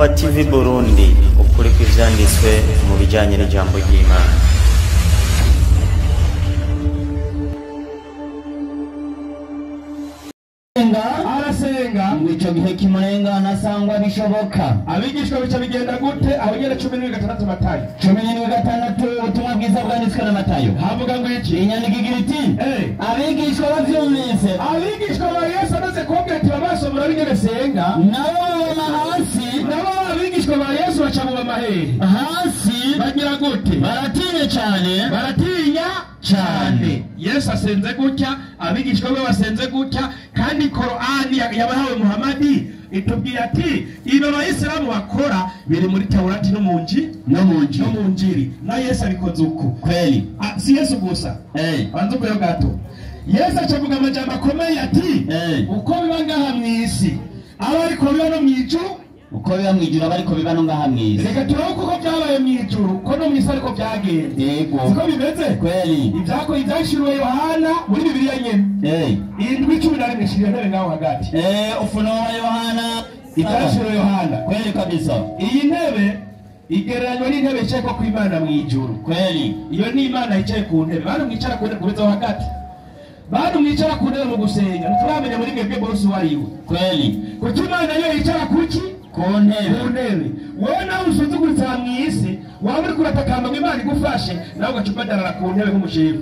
TV Burundi, ukuri kw'ivyanditswe mu bijanye n'ijambo ry'Imana. Arasenga ngo ico gihe kimurengana sangwa bishoboka. Abigishwa bica bigenda gute? Aho nyene 16 Matayo 16 ubutumwa bwiza bwanditswe na Matayo havuga ngo iki? Inyandiko igira iti abigishwa bavyumvise, abigishwa ba Yesu amaze kubabwira ati babasomera bingene senga, nabo bama hasi, nabo abigishwa ba Yesu baca bubama hehe? Hasi. Bagira gute? Baratinya cyane, baratinya cyane. Yesu asenze gutya, abigishwa be basenze gutya, kandi Korani yabahawe Muhammadi itubwira ati ibi abayisilamu bakora biri muri Taurati no mu Njiri, no mu Njiri, no mu Njiri. Na Yesu abikoze uko kweli. Si Yesu gusa, banza ukuyo gato. Yesu acavuga amajambo akomeye ati uko biba ngaha mw'isi aba ariko biba no mw'ijuru, uko biba mw'ijuru aba ariko biba no ngaha mw'isi. Reka turabe kuko byabaye mw'ijuru ko no mw'isi ariko byagenze. Yego, siko bimeze kweli. Ibyako ibyashiriwe Yohana muri Bibiliya nyene 7:11 shiriye ntebe ngaho hagati. Ufunuo wa Yohana, ibyashiriwe Yohana kweli kabisa. Iyi ntebe igereranywa n'intebe yicaye ko kw'Imana mw'ijuru kweli. Iyo ni Imana yicaye ku ntebe. Bantu mwicara ku ntebe kubizaho hagati, bantu mwicara ku ntebe mu gusenga, ntituramenya muri mwebwe bose uwo ari we kweli. Kuko Imana yo yicara kuki? Ku ntebe. Ku ntebe. Wowe nawe usuzuguritse aha mw'isi, waba uriko uratakamba ngo Imana igufashe, nawe ugaca ubadarara ku ntebe nk'umushifu.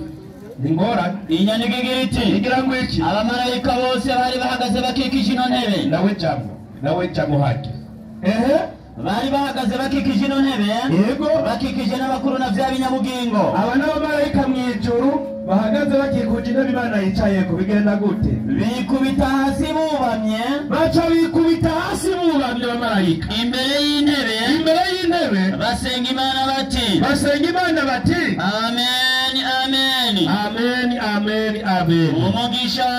Ni ngorane. Inyandiko igira iti igira ngo iki? Abamarayika bose bari bahagaze bakikije ino ntebe. Nawe jambo, nawe jambo hake. Ehe, bari bahagaze bakikije ino ntebe. Yego, bakikije n'abakuru na vya binyabugingo. Aba n'abamarayika mw'ijuru bahagaze bakikuje intebe Imana yicayeko. Bigenda gute? Bikubita hasi bubamye, baca bikubita hasi bubamye abamarayika imbere y'intebe, imbere y'intebe basenga Imana bati, basenga Imana bati amen, amen, amen, amen, amen. Umugisha,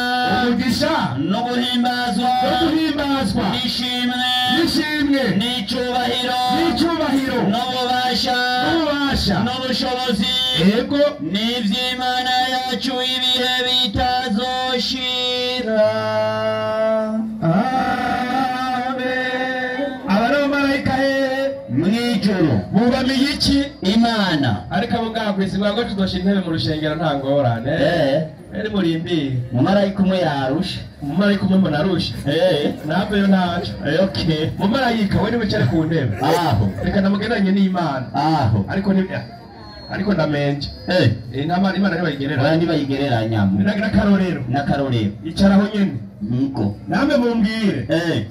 umugisha no guhimbazwa, no guhimbazwa, n'ishimwe, n'ishimwe, n'icyubahiro, n'icyubahiro, n'ububasha, n'ububasha, n'ubushobozi, yego, n'ivy'Imana yacu ibihe bitazoshira. Amen. Aba ni abamarayika hehe? Mw'ijuru. Bubamiye iki? Imana. Ariko abo ngaha kw'isi mwago tudosha intebe mu rushengero nta ngorane. Eri murimbi. Umumarayika umwe yarusha. Umumarayika umwe mbona arusha. Naveyo ntaco. Okay. Umumarayika we niwicare ku ntebe. Aho. Reka ndamugereranye n'Imana. Aho. Ariko ni ariko ndamenje. Intama Imana ntibayigereranya. Oya, ntibayigereranya. N'akarorero. N'akarorero. Icaraho nyene. Niko. Namwe mumbwire.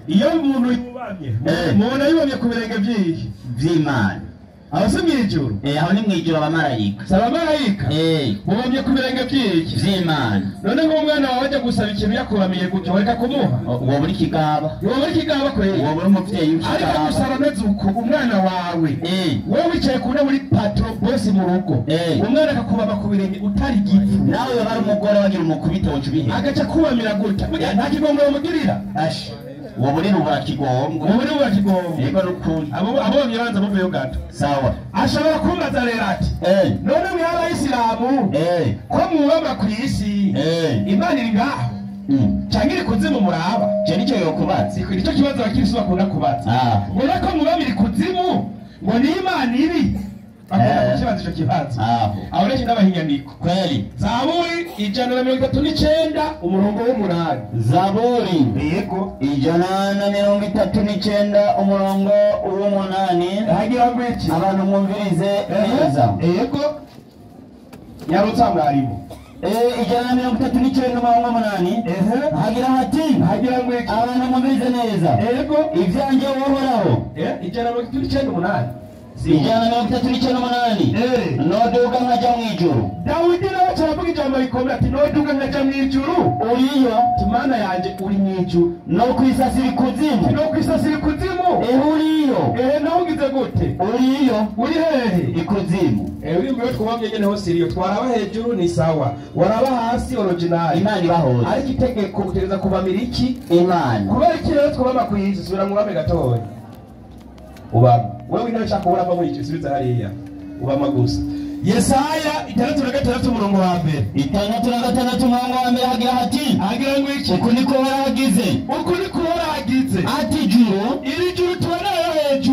Iyo umuntu yubamye, mubona yubamye ku birenge vy'iyi? Vy'Imana. Aho si mw'ijuru? Aho ni mw'ijuru abamarayika. Si abamarayika? Bubamye ku birenge vy'iki? Vy'Imana. None nk'umwana wawe ajya gusaba ikintu yakubamiye gutyo, wareka kumuha? Woba uri kigaba. Woba uri kigaba kweli? Woba uri umuvyeyi w'ikigaba. Ariko gusaba ameze uko umwana wawe. Wowe wicaye ku ntebe uri patro boss mu rugo. Umwana akakubama ku birenge utari gipfu. Nawe yoba ari umugore wagira umukubite woca ubihe. Agaca akubamira gutya. Burya nta kigongo wamugirira? Ashi. Woba uri rubura kigongo. Woba uri rubura kigongo. Yego n'ukuri. Abo bamye banza muveyo gato. Sawa. Ashobora kumbaza rero ati none mwe abayisilamu ko mwubama kw'isi, Imana iri ngaho canke iri kuzimu muraba? Je nico yokubaza. Nico kibazo abakirisu bakunda kubaza. Ngo ko mwubama iri kuzimu ngo ni Imana iri? Bakunda kukibaza ico kibazo. Aho rero ndabaha inyandiko. Kweli. Zaburi 139 umurongo w'8. Zaburi. Yego. 139 umurongo w'8. Hagira ngo iki? Abantu mwumvirize neza. Yego. Nyarutsa mwarimu. 139 umurongo w'8. Hagira hati. Hagira ngo iki? Abantu mwumvirize neza. Yego. Ivyanjye uhoraho. 138 8. 138. Noduga nkaja mw'ijuru. Dawidi nawe aravuga ijambo rikomeye ati noduga nkaja mw'ijuru. Uriyo. Imana yanje uri mw'ijuru. No kwisasira ikuzimu. No kwisasira ikuzimu. Uriyo. Nawe ugize gute? Uriyo. Uri hehe? Ikuzimu. Uri mwe twubamye nyene hose iriyo. Twaraba hejuru ni sawa. Waraba hasi original. Imana ibahoze. Ariko itegeko gutegereza kubamira iki? Imana. Kubera iki rero twubama kw'isi? Subira mwubame gatoya. Ubama. Wewe intebe ushaka kubura muri iki subiza hariya. Ubama gusa. Yesaya 66 umurongo wa mbere. 66 umurongo wa mbere hagira hati. Hagira ngo iki? Uku niko waragize. Uku niko waragize. Ati juru. Iri juru tubona hejuru.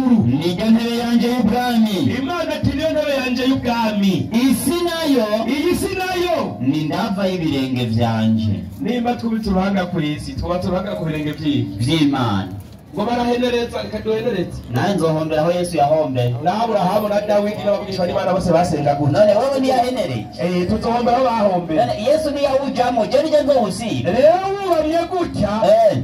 y'ibirenge vyanje. Nimba twubitse uruhanga ku isi, twubatse uruhanga ku birenge vy'Imana. Ngo barahenereza, reka duhenereze. Nawe nzohombera aho Yesu yahombeye. Na Aburahamu na Dawidi n'abavugishwa n'Imana bose basenga gutya. None wewe ntiyahenereje. Tuzohombera aho bahombeye. None Yesu ntiyawujamwo, je nije nzowusiba. Rero wubamye gutya,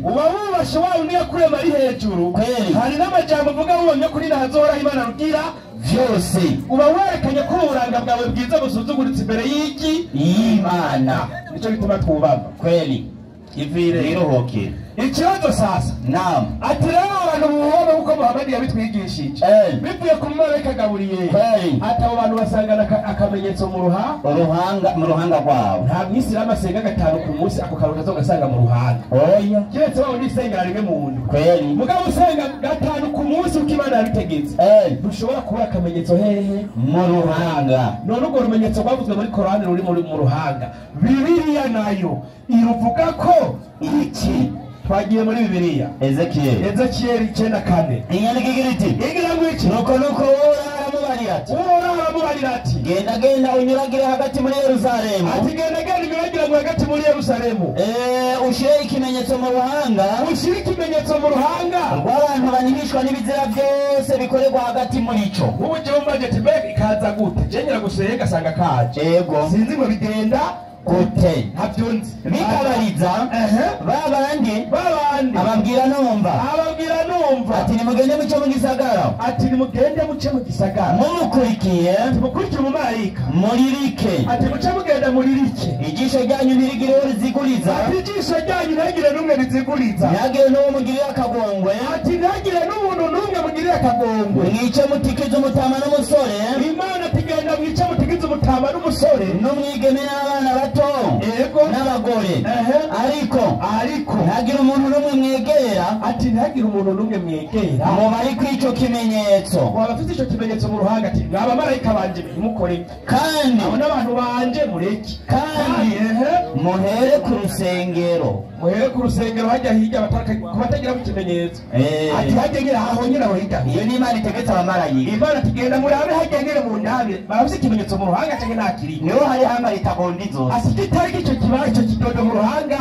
uba wubashe wa wundi yakurema ari hejuru. Hari n'amajambo uvuga wubamye kuri ntazohoraho Imana rugira vyose. Uba werekanye ko uburanga bwawe bwiza busuzuguritse imbere y'iki y'Imana. Nico gituma twubama. Kweli. Ivire iruhukire. Ikibazo sasa. Naam. Ati rero abantu bubama kuko Muhammad yabitwigishije. Bivuye ku mumarayika Gaburiyeli. Ati abo bantu basangana akamenyetso mu ruhanga, mu ruhanga rwabo. Nta mwisilamu asenga gatanu ku munsi ako kantu kazogasanga mu ruhanga. Oya. Keretse wa wundi usengera rimwe mu ndwi. Kweli. Mugabo usenga gatanu ku munsi uko Imana yabitegetse. Ntushobora kubura akamenyetso hehe? Mu ruhanga. None urwo rumenyetso rwavuzwe muri Korani ruri mu ruhanga. Bibiliya nayo iruvuga ko iki twagiye muri Bibiliya. Ezekiel 9:4. Inyandiko igira iti. Igira ngo iki? Nuko Uhoraho aramubarira ati. Uhoraho aramubarira ati. Genda genda unyuragire hagati muri Yerusalemu. Ati genda genda unyuragire hagati muri Yerusalemu. Ushire ikimenyetso mu ruhanga. Ushire ikimenyetso mu ruhanga. Rw'abantu banihishwa n'ibizira byose bikorerwa hagati muri ico. Ubu jewe mbaje ati mbega ikaza gute? Je nyira gusenga asanga kaje. Yego. Sinzi ngo bigenda gute. Ntabyo nzi. Bikabariza babandi ababwira numva. Ababwira numva. Ati nimugende muce mu gisagara. Ati nimugende muce mu gisagara. Mumukurikiye. Ati mukurikire umumarayika. Muririke. Ati muce mugenda muririke. Ijisho ryanyu ntirigire uwo riziguriza. Ati ijisho ryanyu ntihagire n'umwe riziguriza. Ntihagire n'uwo mugirira akagongwe. Ati ntihagire n'umuntu n'umwe mugirira akagongwe. Mwice mutikize umutama n'umusore. Imana tigenda mwice mutikize umutama n'umusore. N'umwigeme n'abana bato. Yego. N'abagore. Ariko ntihagire umuntu n'umwe mwegera. Ati ntihagire umuntu n'umwe mwegera. Mu bari kw'ico kimenyetso. Waba afite ico kimenyetso mu ruhanga ati abamarayika banje ntimukore. Kandi abo n'abantu banje mureke. Kandi muhere ku rusengero. Muhere ku rusengero hajya hirya kubatagira mu kimenyetso. Ati hajya ngira aho nyira aho hirya. Iyo ni Imana itegetse abamarayika. Imana tigenda murabe hajya ngira mu ndabe. Barafite ikimenyetso mu ruhanga cyangwa ntakiri. Niho hari hama ritagonda izo. Ati kitari ico kibaye ico kidodo mu ruhanga.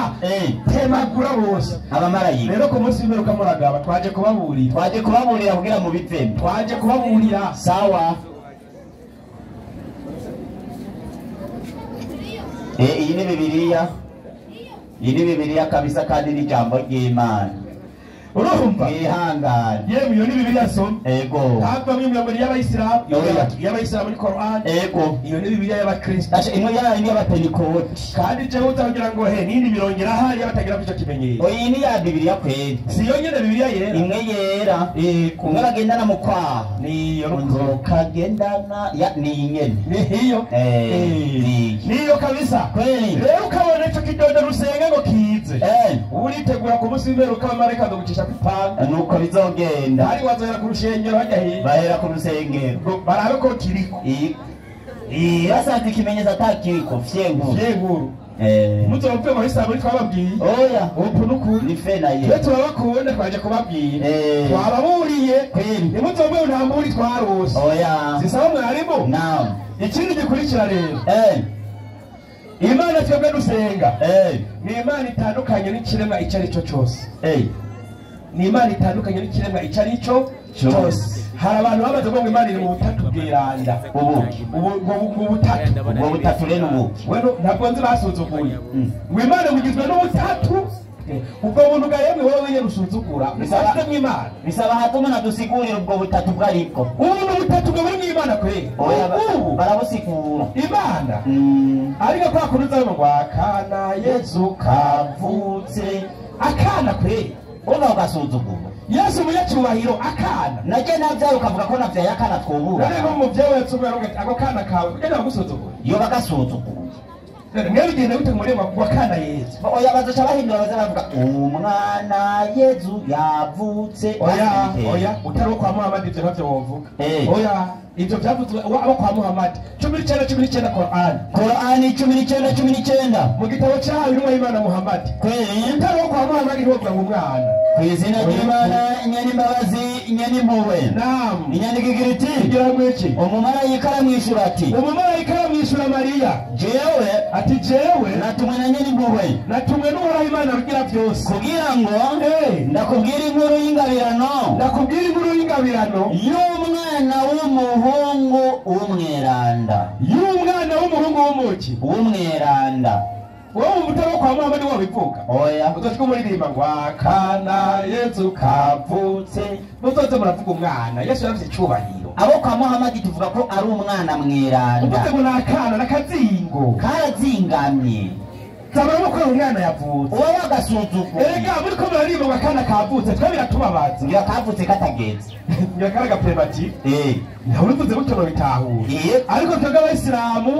Temagura bose. Abamarayika. Rero ku munsi w'imperuka muragaba twaje kubaburira. Twaje kubaburira kugira mu bivemo. Twaje kubaburira. Sawa. Iyi ni Bibiliya. Iyi ni Bibiliya kabisa kandi ni ijambo ry'Imana. Urumva? Ihangane. Yewe iyo ni Bibiliya soma. Ego. Ntabwo amwe mu y'abayisilamu. Y'abayisilamu muri Korani. Ego. Iyo ni Bibiliya y'abakristo. Asha imwe yayo ni y'abapentekote. Kandi jewe utagira ngo he nindi mirongo irahari y'abatagira ico kimenyetso. Oyi ni ya Bibiliya kweli. Si yo nyene Bibiliya yera. Imwe yera. Ego. Umwe bagendana mu kwaha. Niyo nzokagendana ya ni nyene. Niyo. Niyo kabisa. Kweli. Rero ukabona ico kidodo rusenga ngo kize. Uritegura ku munsi w'imperuka abamarayika bagucisha kw'ipanga. Nuko bizogenda. Hari wazohera ku rushengero hajya hirya. Bahera ku rusengero. Barabe ko kiriko. Basanze ikimenyetso atakiriko fyenkuru. Fyenkuru. Muzopfe mu isaha muri twababwiye. Oya. Ubu nukuri. Ni fe na ye. Twe turabakunda twaje kubabwira. Twababuriye. Kweli. Ntimuzopfe nta mburi twarose. Oya. Sisaba mwarimu. Naam. Ikindi gikurikira rero. Imana twebwe dusenga. Ni Imana itandukanye n'ikiremwa icyo ari cyo cyose. Ni Imana itandukanye n'ikiremwa icyo ari cyo cyose. Hari abantu bamaze kuvuga ngo Imana iri mu butatu bwiranda. Ubu butatu. Ubwo butatu rero ubu. Wewe ntabwo nzi basuzuguye. Ngo Imana bugizwe n'ubutatu. Ubwo buntu bwa yemwe wowe wenyine usuzugura. Bisaba mu Imana. Bisaba hatuma nadusigurira ubwo butatu bwaribwo. Ubu butatu bwo muri Imana kweli. Ubu barabusigura. Imana. Ariko kwa kuruza ngo akana Yesu kavutse. Akana kweli. Uba ugasuzugura. Yesu munyacyubahiro akana. Naje navyaye ukavuga ko navyaye akana twubura. Rero umuvyeyi wese ubwo ako kana kawe kugenda bagusuzugura. Iyo bagasuzugura. Rero mwe bigenda gute muri wa kana Yesu? Oya bazoca bahindura baza bavuga umwana Yesu yavutse. Oya oya utari kwa Muhammad ivyo ntavyo wovuga. Oya ivyo vyavuzwe abo kwa Muhammad 19:19 Qur'an. Qur'an 19:19 mu gitabo cyahawe intumwa y'Imana Muhammad. Kweli utari kwa Muhammad ntiwovuga ngo umwana. Kw'izina ry'Imana inyana imbabazi inyana impuhwe. Naam. Inyandiko igira iti igira ngo iki? Umumarayika aramwishyura ati. Umumarayika aramwishyura amwishyura Mariya Jewe ati jewe natumwe na Nyirimpuhwe, natumwe n'Uhoraho Imana rugira byose, kugira ngo ndakubwira inkuru y'ingabirano, ndakubwira inkuru y'ingabirano y'umwana w'umuhungu w'umweranda, y'umwana w'umuhungu w'umuki w'umweranda. Wowe umutaro kwa Muhammad wabivuga? Oya. Uzoshika umuririmba ngo akana Yesu kavutse, muzoze muravuga umwana Yesu yavuze icubahiro. Abo kwa Muhammad tuvuga ko ari umwana mweranda. Uvuze ngo nakana nakazingo karazingamye, zabara ko umwana yavutse uwo wagasuzugura. Erega muri ko muraririmba ngo akana kavutse twe biratubabaza. Ngira kavutse katageze, ngira karaga premature. Ntawe gutyo bitahura. Ariko twebwe abayisilamu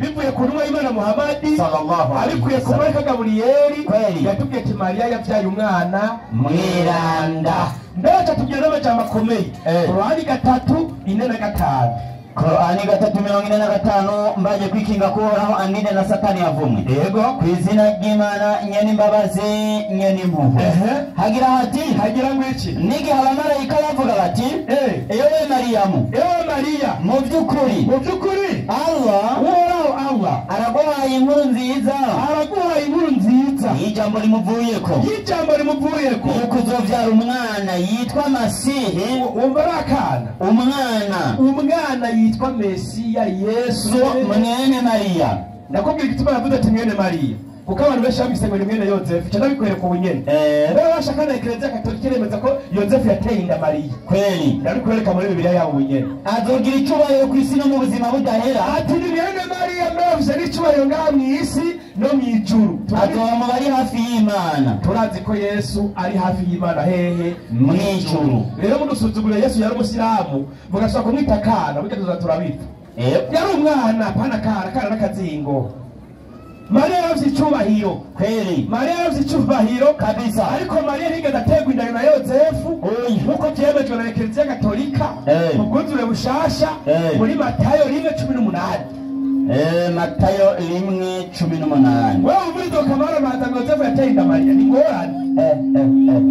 bivuye ku ntumwa y'Imana Muhammad sallallahu alaihi abikuye ku wasallam, marayika Gaburiyeli Kweli. yatubwiye ati Mariya yabyaye umwana mweranda. Mbere atubwiye n'amajambo akomeye. Korani 3:45. Korani 3:45 mbaje kwikinga kuhoraho andinde na Satani yavumwe. Yego. Ku izina ry'Imana nyene imbabazi nyene impuhwe. Hagira hati, hagira ngo iki? N'igihe abamarayika bavuga bati ewe Mariyamu, ewe Mariya, mu by'ukuri, mu by'ukuri Allah Uhoraho Allah araguhaye inkuru nziza, araguhaye inkuru nziza y'ijambo rimuvuyeko, y'ijambo rimuvuyeko, yuko uzovyara umwana yitwa Masihi. Wumva ari akana, umwana yitwa Mesiya Yesu mwene Mariya. Ndakubwira igituma yavuze ati mwene Mariya, kuko abantu benshi babise ngo ni mwene Yozefu. Icyo ndabikwereka ubu nyene. Rero bashaka na Ekereziya Katolika iremeza ko Yozefu yateye inda Mariya. Kweli. Ndabikwereka muri Bibiliya yabo ubu nyene. Azogira icubahiro ku isi no mu buzima budahera. Ati ni mwene Mariya mbese n'icubahiro ngaha mu isi no mu ijuru. Azoba mu bari hafi y'Imana. Turazi ko Yesu ari hafi y'Imana hehe? Mu ijuru. Rero mudusuzugure Yesu yari umusilamu, mugashobora kumwita akana, burya tuza turabipfa. Yari umwana, pana akana, akana n'akazingo. Mariya yaravye icubahiro. Kweli. Mariya yaravye icubahiro kabisa. Ariko Mariya ntiyigeze aterwa inda na Yozefu nkuko vyemejwe na Ekereziya Katolika Eh. mu bwuzure bushasha muri Matayo 1:18. Matayo 1:18. Wewe muri izo kamara baza ngo Yozefu yateye inda Mariya, ni ngorane.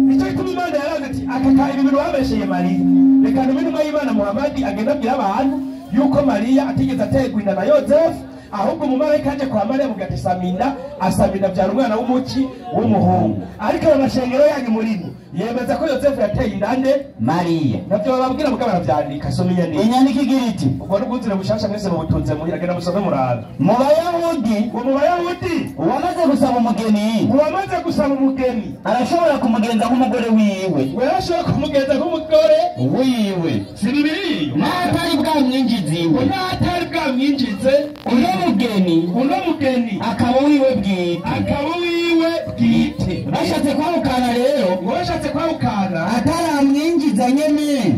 Nicyo gituma Imana yaravuze ati aka ibi bintu babesheye Mariya, reka ntume intumwa y'Imana Muhammad agenda abwira abantu yuko Mariya atigeze aterwa inda na Yozefu, ahubwo umumarayika aje kwa Mariya amugira ati saminda, asaminda abyara umwana w'umuki w'umuhungu. Ariko ayo mashengero yanyu murimo yemeza ko Yozefu yateye inda nde? Mariya. Navyo bababwira mugabo baravyandika, soma inyandiko. Inyandiko igira iti ubwo n'ubwuzure bushasha mwese mubutunze muhira, genda musome murabe. Mu Bayahudi, ngo mu Bayahudi uwamaze gusaba umugeni, uwamaze gusaba umugeni arashobora kumugenza nk'umugore wiwe. We arashobora kumugenza nk'umugore wiwe. Si Bibiliya? N'atari bwamwinjize iwe. N'atari bwamwinjize. Uno mugeni, uno mugeni akaba wiwe bwite, akaba wiwe bwite. Bashatse kwahukana rero, ngo bashatse kwahukana ataramwinjiza nyene,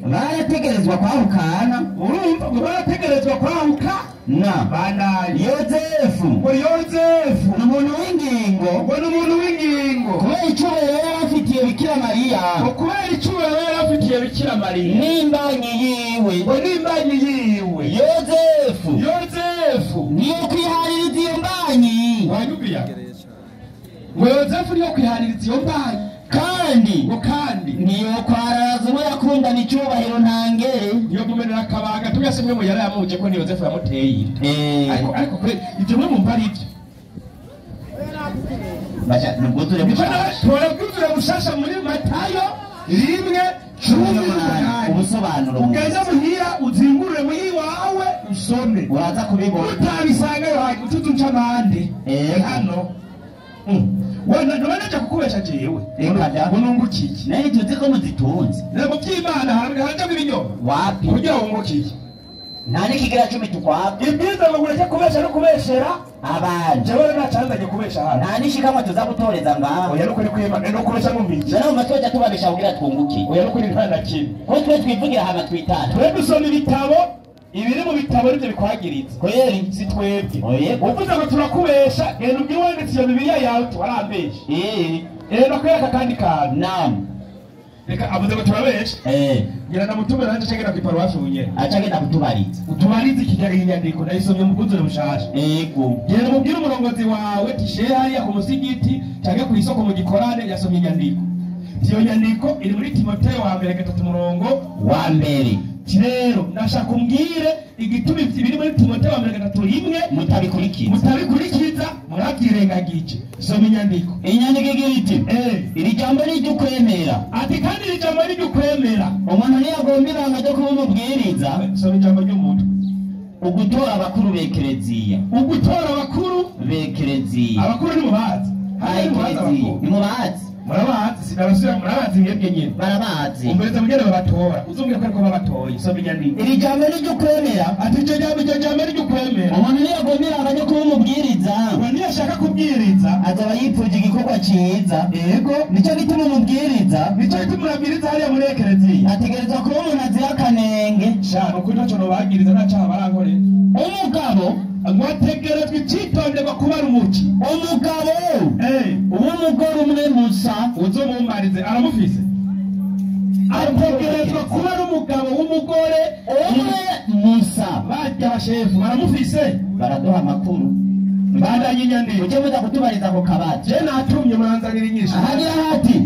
barategerezwa kwahukana. Urumva ngo barategerezwa kwahuka na bandanye. Yozefu, ngo Yozefu ni umuntu w'ingingo, ngo ni umuntu w'ingingo, kubera icubahiro yari afitiye Bikira Mariya, ngo kubera icubahiro yari afitiye Bikira Mariya n'imbanyi yiwe, ngo n'imbanyi yiwe. Yozefu, Yozefu niyo kwihaririza iyo mbanyi. Wanyumviya? Ngo Yozefu niyo kwihaririza iyo mbanyi. Kandi ngo kandi niyo kwaraza uwo yakundana icyubahiro ntangere, niyo kumenera akabaga tugase mwe mu yarayamuje ko ni Yozefu yamuteye inda. Ariko kure ibyo mwe mumva ari ibyo. Basha nubwuzure bushasha. Turabwuzure bushasha muri Matayo 1:18. Ubusobanuro. Ugeze muhira uzingurure muhi wawe usome. Uraza kubibona. Utabisanga yo haje utuzuca amande. Hano. Wana nabanje kukubesha jewe. Reka da. Ngo nungukiki. Naye tuzi ko muzitunze. Ntabwo by'Imana haranje ibinyoma. Wapi? Kugira ngo ngukiki. Nta n'ikigira 10 tukwaka. Ibyiza ngo ureke kubesha no kubeshera abandi. Jewe nacanzanye kubesha hano. Nta nishikamwe tuza gutoreza ngaho. Oya nukuri kwima, no kubesha ngumvije. Rero mu twaje tubabesha kugira twunguke. Oya nukuri nta na kimwe. Ko twe twivugira hama twitana. Twe dusoma ibitabo, ibiri mu bitabo nivyo bikwagiriza. Kweli si twebwe. Oya. Uvuze ngo turakubesha, genda ubwire uwanditse iyo Bibiliya yawe warambeshe. Nakwereka kandi kantu. Naam. Reka avuze ngo turabesha. Ngira ndamutume nanje cagenda kw'iparuwasi ubu nyene. Acagenda kutubariza. Utubarize ikijya inyandiko ndayisomye mu bwuzure bushasha. Yego. Genda umubwire umurongozi wawe ati shehe hariya ku musigiti canke kw'isoko mu gikorane yasomye inyandiko. Iyo nyandiko iri muri Timoteyo wa mbere 3 murongo wa mbere. Rero ndashaka umbwire igituma biri muri Timoteyo wa mbere 3:1 mutabikurikiza murabyirengagije. Soma inyandiko. Inyandiko igira iti iri jambo ni iry'ukwemera. Ati kandi iri jambo ni iry'ukwemera. Umuntu ntiyagomba ibanga ryo kuba umubwiriza. Soma ijambo ry'umutwe. Ugutora abakuru b'ekereziya. Ugutora abakuru b'ekereziya. Abakuru ni mubazi. Ni mubazi. Murabazi, sinabasubira murabazi mwebwe nyine. Barabazi. Umbereza mugere babatora. Uzumbwira ko ariko babatoye. Soma inyandiko. Iri jambo ni iry'ukwemera. Ati iryo jambo ni iry'ukwemera. Umuntu ntiyagomba ibanga ryo kuba umubwiriza. Umuntu ntiyashaka kubwiriza. Azaba yipfuje igikorwa cyiza. Yego. Nicyo gituma umubwiriza. Nicyo gituma umubwiriza hariya muri ekereziya. Ategerezwa kuba umuntu azira akanenge. Sha, nukuri ntaco nobagiriza nta caha barankorera. Umugabo ngo ategerezwa icitonderwa kuba ari umuki. Umugabo w'umugore umwe musa. Uzomumbarize aramufise. Ategerezwa kuba ari umugabo w'umugore umwe musa. Barya abashefu baramufise. Baraduha amakuru. Bandanye inyandiko. Ujye muza kutubariza ako kabati. Je natumye muranzanira inyishu. Ahagira hati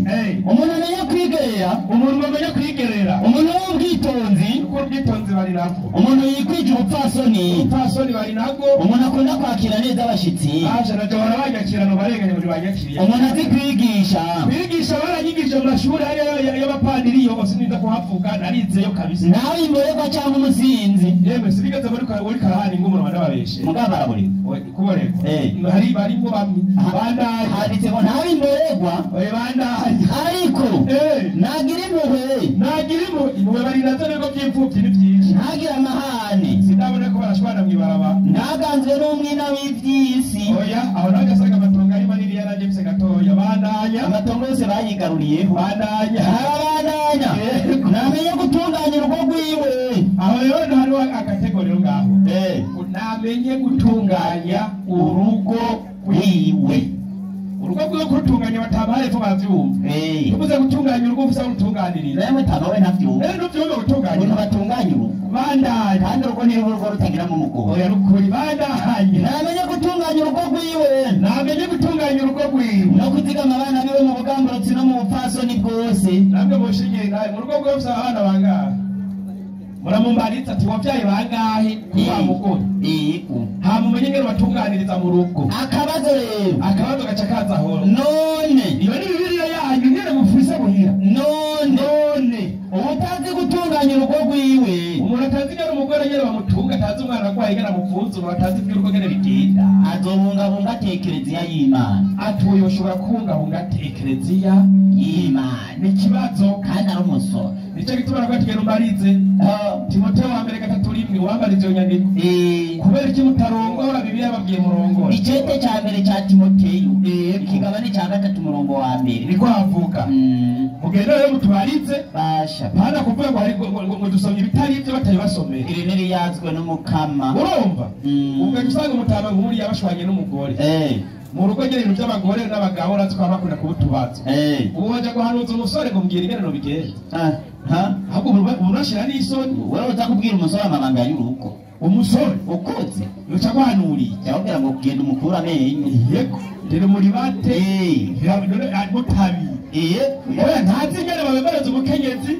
umuntu amenya kwigerera. Umuntu amenya kwigerera. Umuntu w'ubwitonzi. Kuko ubwitonzi bari nabwo. Umuntu yikwije ubupfasoni. Ubupfasoni bari nabwo. Umuntu akunda kwakira neza abashitsi. Aje na jora banyakira no barenganye muri banyakiriye. Umuntu azi kwigisha. Kwigisha baranyigije mu mashuri y'abapadiri yo sininda kuhavuga narizeyo kabisa. Nawe imborerwa cyangwa umusinzi. Yemwe sinigeze muri karahani ngo umuntu bandababeshe. Mugabo baraburira. Kuborerwa. Hari barimo bamwe bandaye handitse ngo ntabe imborerwa bandaye ariko nagira impuhwe. Nagira impuhwe bari nazo nibwo by'imfubyi ni byinshi. Ntagira amahane. Sindabona ko barashwana mw'ibaraba. Ntaganzwe n'umwina w'iby'isi. Oya aho nawe ugasanga amatongo ari manini yaranje mfise gatoya. Bandanya amatongo yose bayigaruriyeho. Bandanya arabandanya. Namenye gutunganya urugo rwiwe. Aho rero hariho akategori ngaho. Namenye gutunganya urugo rwiwe. Urugo rwiwe kurutunganya batabaye vuba bavyumva. Tubuze gutunganya urugo ufisa urutunganiriza. Nawe mutabawe ntavyumva. Rero ntuvyumva gutunganya. Umuntu batunganya urugo. Bandanya. Kandi urugo ni urugo rutagiramo umugore. Oya rukuri bandanya. Namenye gutunganya urugo rwiwe. Namenye gutunganya urugo rwiwe. No kuzigama abana biwe mu bugamburutsi no mu bupfasoni bwose. Namwe mushingiye nawe mu rugo rwiwe ufise abana bangahe? Muramumbaritsa ati wavyaye bangahe kuba mugore? Yego. Hama umenye ingene batunganiriza mu rugo. Akabazo rero. Akabazo gaca kaza horo. None. Iyo ni Bibiliya yanyu nyene mufise muhira. None. Ubutazi gutunganya urugo rwiwe. Umuntu atazi ingene umugore nyene bamutunga, atazi umwana agwaye ingene amuvuza, umuntu atazi ivy'urugo ingene bigenda. Azobungabunga ekereziya y'Imana. Atuye ushobora kubungabunga ekereziya y'Imana. Ni ikibazo kandi ari umusoro. Nicyo gituma navuga ati genda umbarize. Timoteyo wa mbere 3:1 wambarize iyo nyandiko. Kubera iki mutarongora Bibiliya yababwiye murongora? Icete cya mbere cya Timoteyo ikigabane cya 3 umurongo wa 2 niko havuga. Mugende rero mutubarize. Basha. Pana kuvuga ngo hari ngo dusomye ibitari ibyo batari basomera. Iri niriyazwe n'umukama. Urumva? Ugaca usanga umutama nk'uriya yabashwanye n'umugore. Mu rugo nyene ibintu by'abagore n'abagabo uratse kwa bakunda kubutubaza. Ubu waja guhanuza umusore ngo mbwira ingene nobigenza. Ahubwo urashira n'isoni. Wewe uza kubwira umusore amabanga y'urugo. Umusore ukuze uca guhanuriye. Yababwira ngo genda umukura amenyo. Yego. Rero muri bate. Mutabi. Oya ntazi ingene babemereza umukenyezi.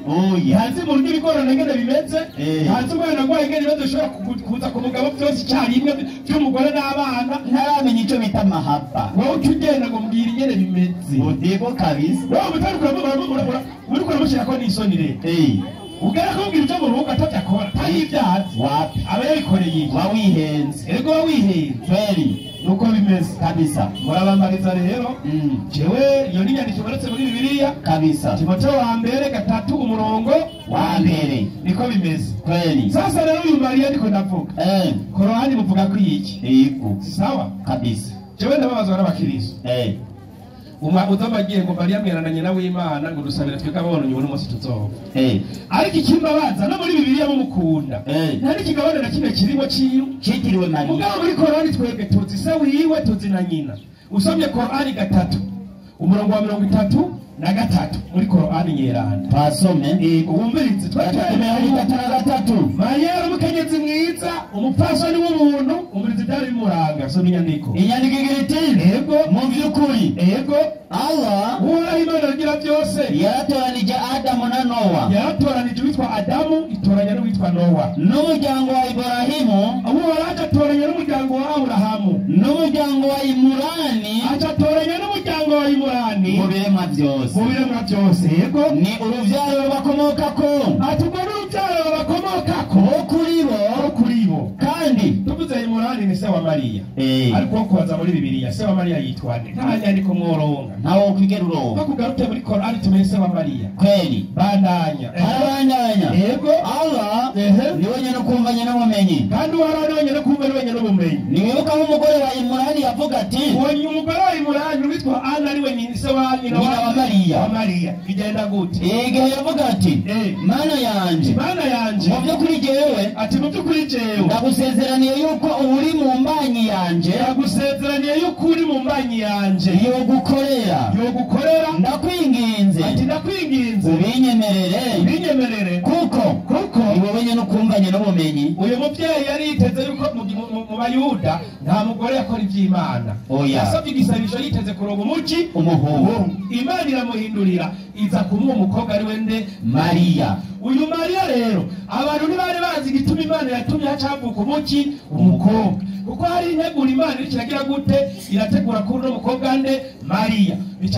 Ntazi mu rugo ibigorana ingene bimeze. Ntazi umwana agwaye ingene ibibazo bishobora kuza ku mugabo byose icyarimwe by'umugore n'abana. Ntaramenya ico bita amahaba. Wowe uca ugenda ngo mbwira ingene bimeze. Udego kabisa. Wowe uriko uramushyirako n'isoni rero. Ugera kumubwira ibyo mu rugo atavyo akora, atari ivyo azi. Wapi? Aba yabikoreye iki? Wawihenze. Ego wawihenze. Kweli. Nuko bimeze. Kabisa. Murabambariza rero. Jewe iyo ni inyandiko ibonetse muri Bibiliya. Kabisa. Timoteyo wa mbere 3 umurongo wa 2 niko bimeze. Kweli. Sasa rero uyu Mariya ndiko ndavuga. Korani muvuga ko iki? Yego. Sawa? Kabisa. Jewe ndababazwa n'abakristo. Uzabagiye ngo Mariya mwerana nyina w'Imana ngo dusabire twebwe abonye ubu n'umunsi tuzova. Ariko ikimbabaza no muri Bibiliya mumukunda. Nta n'ikigabane na kimwe kirimo ciwe. Citiriwe Mariya. Mugabo muri Korani twebwe tuzi se wiwe tuzi na nyina. Usomye Korani 3 umurongo wa 33 muri Korani nyeranda. Twasome. Yego wumvirize twemeye 33. Mariya yari umukenyezi mwiza, umupfasoni w'ubuntu, umvirize Ibyari bimuranga, soma inyandiko. Inyandiko igira iti: Yego. Mu by'ukuri, Yego. Allah Uhoraho Imana agira byose yaratoranije Adamu na Nowa, yaratoranije uwitwa Adamu, itoranya n'uwitwa Nowa, n'umuryango wa Iburahimu, Uhoraho agatoranya n'umuryango wa Aburahamu, n'umuryango wa Imurani agatoranya n'umuryango wa Imurani mu biremwa byose. Mu biremwa byose, yego. Ni urubyaro rubakomokako. Ati ubwo n'urubyaro bakomokako. Bo kuri bo. Bo kuri bo. Kandi Tuvuze Imurani ni se wa Mariya, ariko kubaza muri Bibiliya se wa Mariya yitwa nde, nta nyandiko mworonka. Ntawo kwigera uronka. Bakugaruke muri Korani tumenye se wa Mariya. Kweli. Bandanya. Arabandanya. Yego. Allah Ehe. ni we nyene kumva nyene ubumenyi. Kandi Uhoraho ni wenyine kumva, ni wenyine ubumenyi. Niwibuka nk'umugore wa Imurani yavuga ati: Uwo umugore wa Imurani witwa Ana, ari we nyina se wa nyina Nyina wa Mariya. Wa Mariya, bigenda gute? Igihe yavuga ati: "Mana yanje, Mana yanje, mu by'ukuri jewe, ati mu by'ukuri jewe, ndagusezeraniye yuko uri mu mbanyi yanje ndagusezeraniye yuko uri mu mbanyi yanje yogukorera, yogukorera, ndakwinginze, ati ndakwinginze, ubinyemerere, ubinyemerere, kuko kuko ni wowe nyene ukumvanye n'ubumenyi." Uyu mubyeyi yari yiteze yuko mu Bayuda nta mugore yakora iby'Imana. Oya. Yasabye igisabisho yiteze kuronga umuki? Umuhungu. Imana iramuhindurira, iza kumuha umukobwa, ari we nde? Mariya. Uyu Mariya rero, abantu ntibari bazi igituma Imana yatumye hacavuka umuki? Umukobwa, kuko hari integura Imana iriko iragira gute? Irategura kuri uno mukobwa nde? Mariya. Bica